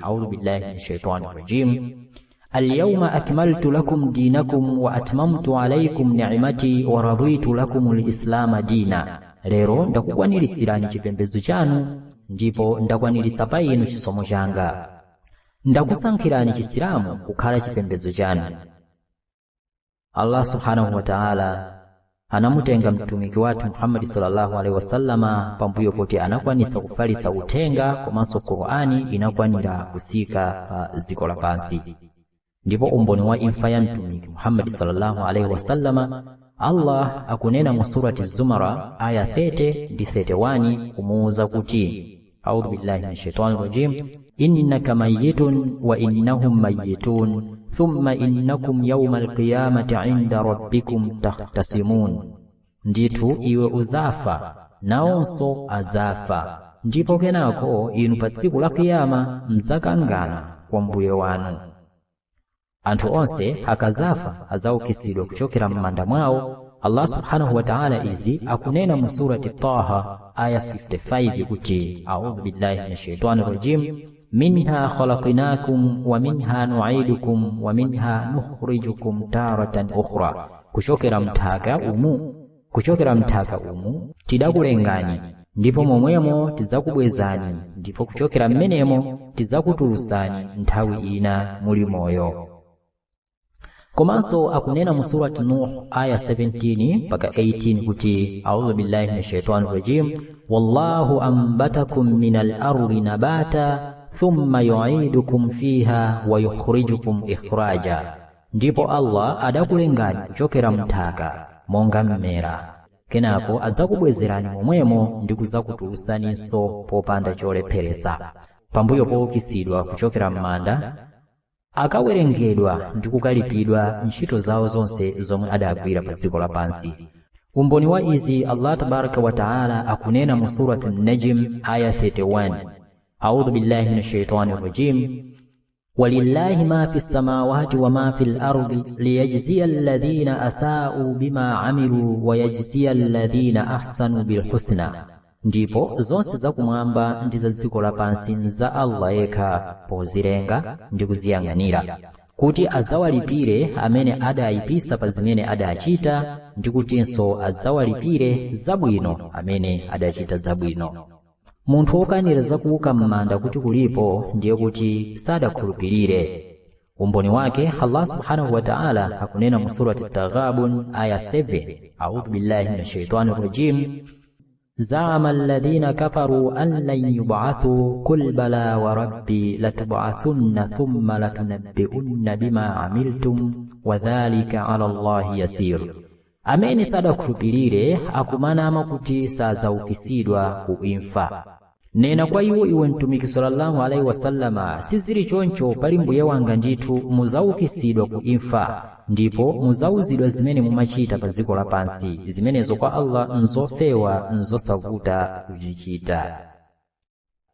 Audhu billahi min shaitani rajim. Alyawma akmaltu lakum dinakum wa atmamtu alaykum ni'mati wa raditu lakum lislama dina. Lero ndakukwanirisirani chipembedzo chanu ndipo ndakwanirisa pa inu chisomo changa, ndakusankhirani Chisilamu kukhala chipembedzo chanu. Allah subhanahu wa ta'ala anamutenga mtumiki wathu Muhammadi sallallahu alaihi wasallama pambuyo poti anakwanisa kufalisa uthenga, komanso Qur'ani inakwanira kusika pa dziko lapansi. Ndipo umboni wa imfa ya mtumiki Muhammadi sallallahu alaihi wasallama, Allah akunena mu Surati Zumara aya 30 ndi 31 kumuuza kuti, audhu billahi min shaitani rajim, innaka mayyitun wa innahum mayyitun thumma innakum yawma alqiyamati inda rabbikum takhtasimun. Ndithu iwe uzafa, nawonso azafa, ndipo kenako inu pa tsiku la kiyama mzakangana kwa mbuye wanu. Anthu onse akazafa azaukisidwa kuchokera m'manda mwawo. Allah subhanahu wa ta'ala izi akunena mu Surati Taha aya 55 kuti, audhu billahi min shaitani rajim, minha khalaqnakum wa minha nu'idukum wa minha nukhrijukum taratan ukhra. Kuchokera mthaka umu tidakulengani, ndipo momwemo tidzakubwezani, ndipo kuchokera mmenemo tidzakutulutsani nthawi ina muli moyo. Komanso akunena mu Surati Nuh aya 17 mpaka 18 kuti, audhu billahi min shaitani rajim, wallahu ambatakum min al-ardi nabata thumma yu'idukum fiha wa yukhrijukum ikhraja. Ndipo Allah adakulengani kuchokera mthaka monga mmera, kenako adzakubwezerani momwemo ndi kudzakutulutsaninso popanda cholepheresa. Pambuyo poukitsidwa kuchokera m'manda, akawerengedwa ndi kukalipidwa ntchito zawo zonse zomwe adagwira pa dziko lapansi. Umboni wa izi, Allah tabaraka wa taala akunena mu Surati Najm aya 31, audhu billahi min shaitani rajim, walillahi ma fi samawati wa ma fi al-ardi liyajziya alladhina asa'u bima amilu wa yajziya alladhina ahsanu bilhusna. Ndipo zonse zakumwamba ndi za dziko lapansi nza Allah yekha pozilenga ndi kuziyang'anira, kuti adzawalipire amene adayipisa pa zimene adachita, ndi kutinso adzawalipire zabwino amene adachita zabwino. Munthu wokanira zakuuka m'manda kuti kulipo, ndiye kuti sadakhulupirire. Umboni wake, Allah subhanahu wa ta'ala akunena mu Surati Taghabun aya 7, audhu billahi min shaitani rajim, zama alladhina kafaru an lan yub'athu qul bala wa rabbi latub'athunna thumma latunabbi'unna bima amiltum wa dhalika 'ala Allahi yasir. Amene sadakhulupirire akumanama kuti sadzaukitsidwa ku imfa. Nena kwa iwo, iwe mtumiki sallallahu alaihi wasallama, sizili choncho, pali mbuye wanga, ndithu muzaukitsidwa ku imfa, ndipo muzauzidwa zimene mumachita pa dziko lapansi. Zimenezo kwa Allah nzofewa, nzosavuta kuzichita.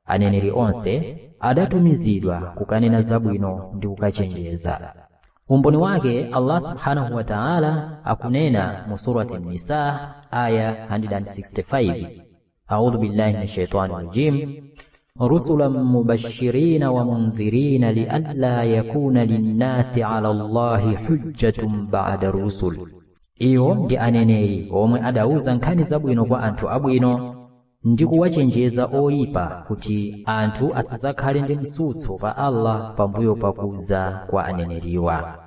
Aneneri onse adatumizidwa kukanena zabwino ndi kukachenjeza. Umboni wake, Allah subhanahu wa ta'ala akunena mu Surati Nisa aya 165, audhu billahi min shaitani rajim, rusulan mubashirina wa mundhirina lialla yakuna linnasi ala Allahi hujjatun ba'da rusul. Iwo ndi aneneri omwe adauza nkhani zabwino kwa anthu abwino ndi kuwachenjeza oyipa, kuti anthu asadzakhale ndi msutso pa Allah pambuyo pakudza kwa aneneriwa.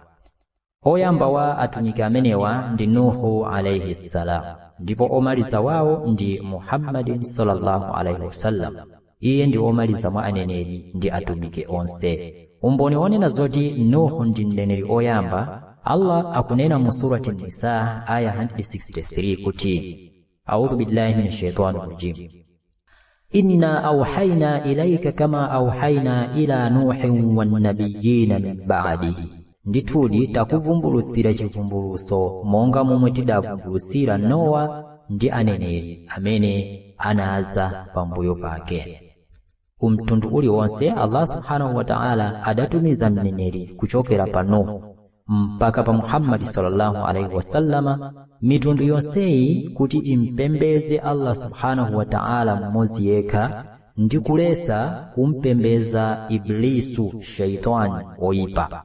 Oyamba wa atumiki amenewa ndi Nuhu alaihi ssalam, ndipo omaliza wawo ndi Muhammadin sallallahu alaihi wasallam. Iye ndi omaliza mwa aneneri ndi atumiki onse. Umboni wonena zoti Nuhu ndi mneneri oyamba, Allah akunena mu Surati Nisa aya 163 kuti, audhu billahi min shaitani rajim, inna auhaina ilaika kama auhaina ila nuhin wannabiyina min ba'dihi. Ndithudi takuvumbulutsira chivumbulutso monga momwe tidavumbulutsira Nowa ndi aneneri amene anaza pambuyo pake. Kumtundu uliwonse Allah subhanahu wa ta'ala adatumiza mneneri kuchokera pa Nuhu mpaka pa Muhammadi sallallahu alaihi wasallama, mitundu yonseyi kuti impembeze Allah subhanahu wa ta'ala mmodzi yekha. Ndi kulesa kumpembeza Iblisu, shaitani oyipa.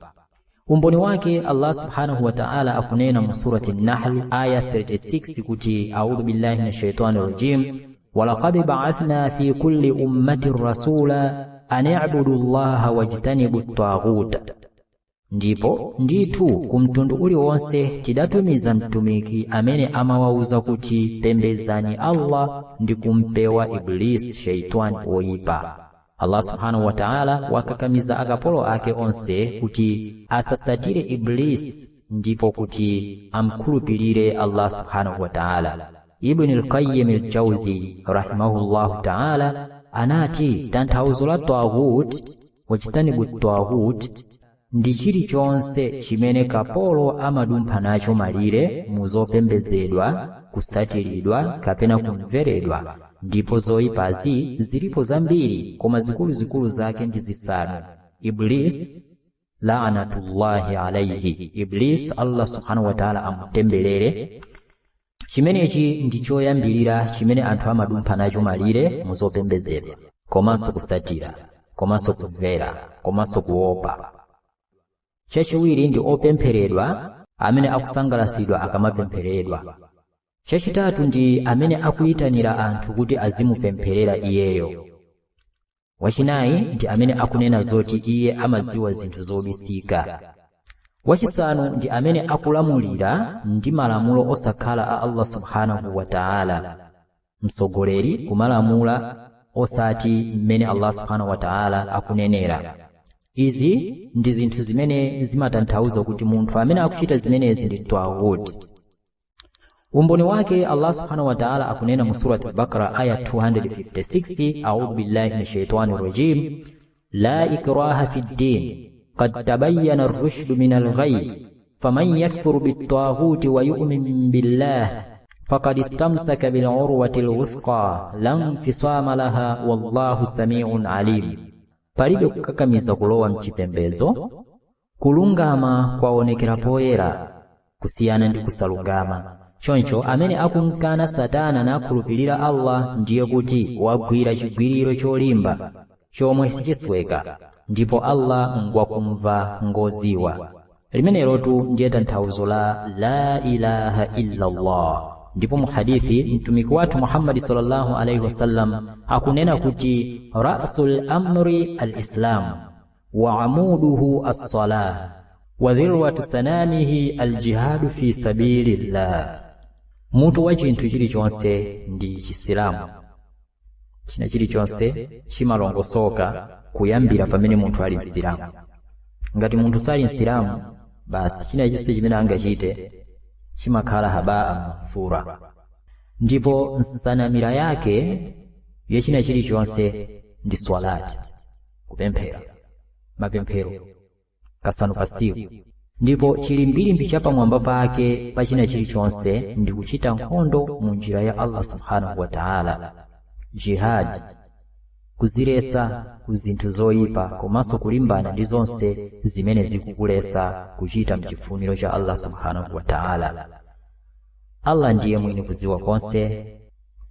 Umboni wake, Allah subhanahu wa ta'ala akunena mu Surati Nahl aya 36 kuti, audhu billahi minash shaitani rajim, walaqad ba'athna fi kulli ummatin rasula an i'budu llaha wajtanibu at-taghut, ndipo ndithu ku mtundu uliwonse tidatumiza mtumiki amene amawawuza kuti pembedzani Allah ndi kumpewa Iblis, shaitani woyipa. Allah subhanahu wa ta'ala wakakamiza akapolo ake onse kuti asasatire Iblis ndipo kuti amkhulupirire Allah subhanahu wa ta'ala. Ibn al-Qayyim al-Jawzi rahimahullahu ta'ala anati tanthauzo la taghut, wajtanibu taghut, ndi chilichonse chimene kapolo amadumpha nacho malire mu zopembedzedwa, kusatiridwa kapena kumveredwa. Ndipo zoyipazi zilipo zambiri, koma zikuluzikulu zake ndi zisanu: Iblis la'natullahi alayhi, Iblis Allah subhanahu wa ta'ala amutemberere. Chimenechi ndi choyambirira chimene anthu amadumpha nacho malire mu zopembedzedwa, komanso kusatira, komanso kumvera, komanso kuopa. Chachiwiri ndi opempheredwa amene akusangalasidwa akamapempheredwa. Chachitatu ndi amene akuyitanira anthu kuti azimupempherera iyeyo. Wachinayi ndi amene akunena zoti iye amadziwa zinthu zobisika. Wachisanu ndi amene akulamulira ndi malamulo osakhala a Allah subhanahu wa ta'ala, mtsogoleri kumalamula osati mmene Allah subhanahu wa ta'ala akunenera. Izi ndi zinthu zimene zimatanthauza kuti munthu amene akuchita zimenezi ndi taghut. Umboni wake, Allah subhanahu wa ta'ala akunena mu Surati Bakara aya 256, audhu billahi minash shaitani rajim, la ikraha fi ddin qad tabayyana ar-rushdu min al-ghayy faman yakfur bit-taghuti wa yu'min billah faqad istamsaka bil-urwati al-wuthqa la infisama laha wallahu sami'un alim. Palibe kukakamiza kulowa mchipembezo, kulungama kwaonekera poyera kusiyana ndi kusalungama. Choncho amene akunkana Satana nakhulupirira Allah ndiye kuti wagwira chigwiriro cholimba chomwe sichisweka, ndipo Allah ngwakumva, ngodziwa. Limenelotu ndiye tanthauzo la la ilaha illa Allah. Ndipo mu hadithi mtumiki wathu Muhammadi sallallahu alaihi wasallam akunena kuti rasul amri alislam wa amuduhu as-salah wa dhirwatu sanamihi aljihadu fi sabilillah. Mutu wa chinthu chilichonse ndi Chisilamu. China chilichonse chimalongosoka kuyambira pamene munthu ali Msilamu. Ngati munthu sali Msilamu, basi china chonse chimene angachite chimakhala habaa manthura. Ndipo nsanamira yake ya china chilichonse ndi swalati, kupemphera mapemphero kasanu pa tsiku. Ndipo chilimbilimbi cha pamwamba pake pa china chilichonse ndi kuchita nkhondo mu njira ya Allah subhanahu wa ta'ala, jihad, kuzilesa ku zinthu zoyipa komanso kulimbana ndi zonse zimene zikukulesa kuchita mchifuniro cha Allah subhanahu wa ta'ala. Allah ndiye mwini kudziwa konse.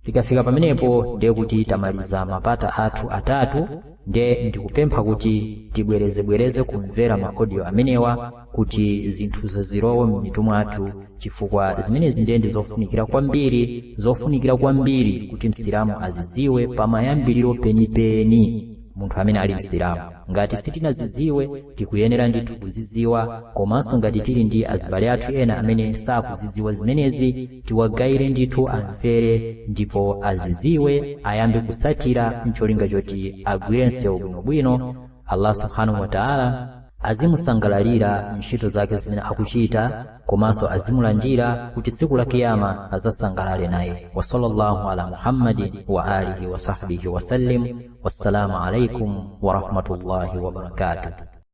Tikafika pamenepo ndiye kuti tamaliza mapata athu atatu. Ndiye ndikupempha kuti tibwerezebwereze kumvera ma audio amenewa kuti zinthuzo zilowe m'mitu mwathu, chifukwa zimenezi ndiye ndi zofunikira kwambiri, zofunikira kwambiri kuti Msilamu azidziwe pamayambiriro penipeni. Munthu amene ali Msilamu, ngati sitinazidziwe, tikuyenera ndithu kuzidziwa. Komanso ngati tili ndi azibale athu ena amene sakuzidziwa zimenezi, tiwagayire ndithu amvere ndipo azidziwe, ayambe kusatira mcholinga choti agwire msewu bwinobwino. Allah subhanahu wa ta'ala azimusangalalira ntchito zake zimene akuchita, komanso azimulandira kuti tsiku la kiyama azasangalale naye. Wa sallallahu ala Muhammadin wa alihi wa sahbihi wasallim. Wassalamu alaikum wa rahmatullahi wa barakatuh.